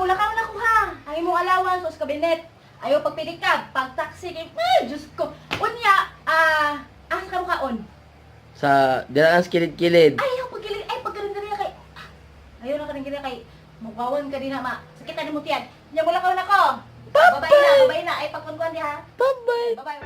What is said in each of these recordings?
Mulakaw na ko ha. Ang imong allowance sa kabinet. Ayaw pagpidikab, pag taxi kay ay Diyos ko. Unya, asa ka mo kaon? Sa diraan sa kilid-kilid. Ayaw pagkilig, ay pagkarinderya kay. Ayaw na karinderya kay mukawan ka din na ma. Sakit na mo tiyan. Nya mulakaw na ko. Babay na, babay na. Ay pagkunkuan diha. Bye-bye. Bye-bye.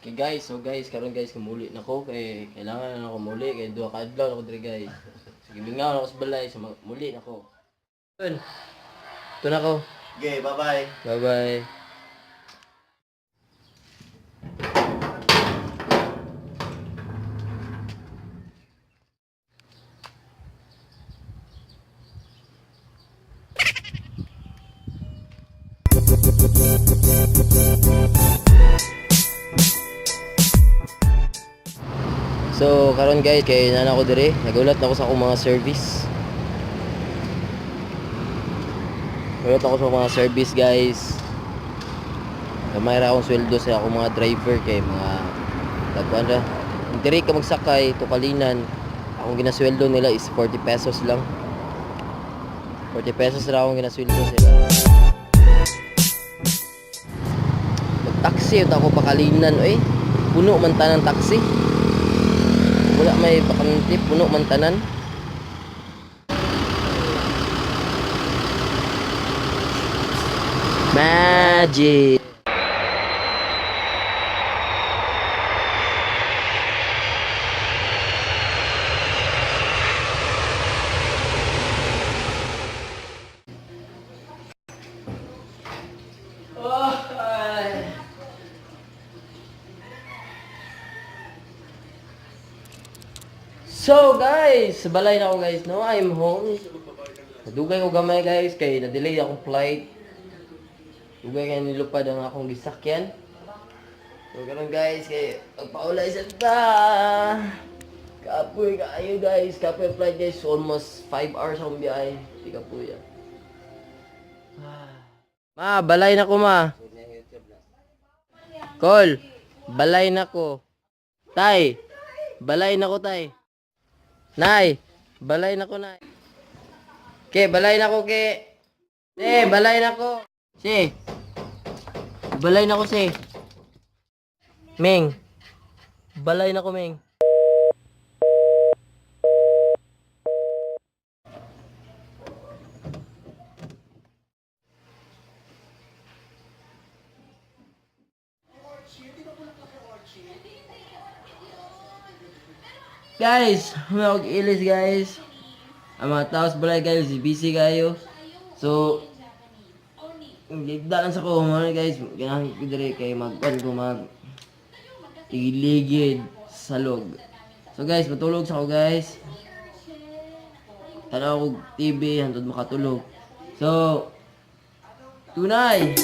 Okay guys, so guys, karon guys kumuli na ko kay kailangan na ako muli kay duha ka adlaw na ko diri guys. Sige bingaw na ako sa balay, so muli na ko. Yun. Ito na ko. Okay, bye-bye. Bye-bye. So karon guys, kay nana ko dire, nagulat na ako sa akong mga service. Nagulat ako sa mga service guys. Gamay ra akong sweldo sa akong mga driver kay mga tagkuan ra. Kung diri ka magsakay tukalinan, akong ginasweldo nila is 40 pesos lang. 40 pesos ra akong ginasweldo sila. Mag-taxi ako pakalinan oy. Puno man tanan taxi. Wala may bakante, puno man tanan. Magic. So guys, balay na ako guys, no? I'm home. Nadugay ko gamay guys kay na-delay akong flight. Dugay kay nilupad ang akong gisakyan. So karon guys kay pagpaulay sa ta. Kapoy kaayo guys, kapoy ang flight guys, almost 5 hours akong biyahe. Di kapoy ah. Ma, balay na ko ma. Call, balay na ko. Tay, balay na ko tay. Nay, balay na ko nay. Ke, balay na ko ke. Eh, balay na ko. Si. Balay na ko si. Ming. Balay na ko Ming. Guys, may ilis guys. Ang mga tao sa balay guys, busy kayo. So, gigda lang sa ko mga guys, ganahan ko dire kay magkuan ko mag iligid salog. So guys, matulog sa ko guys. Tanaw ko TV hantod makatulog. So, tunay.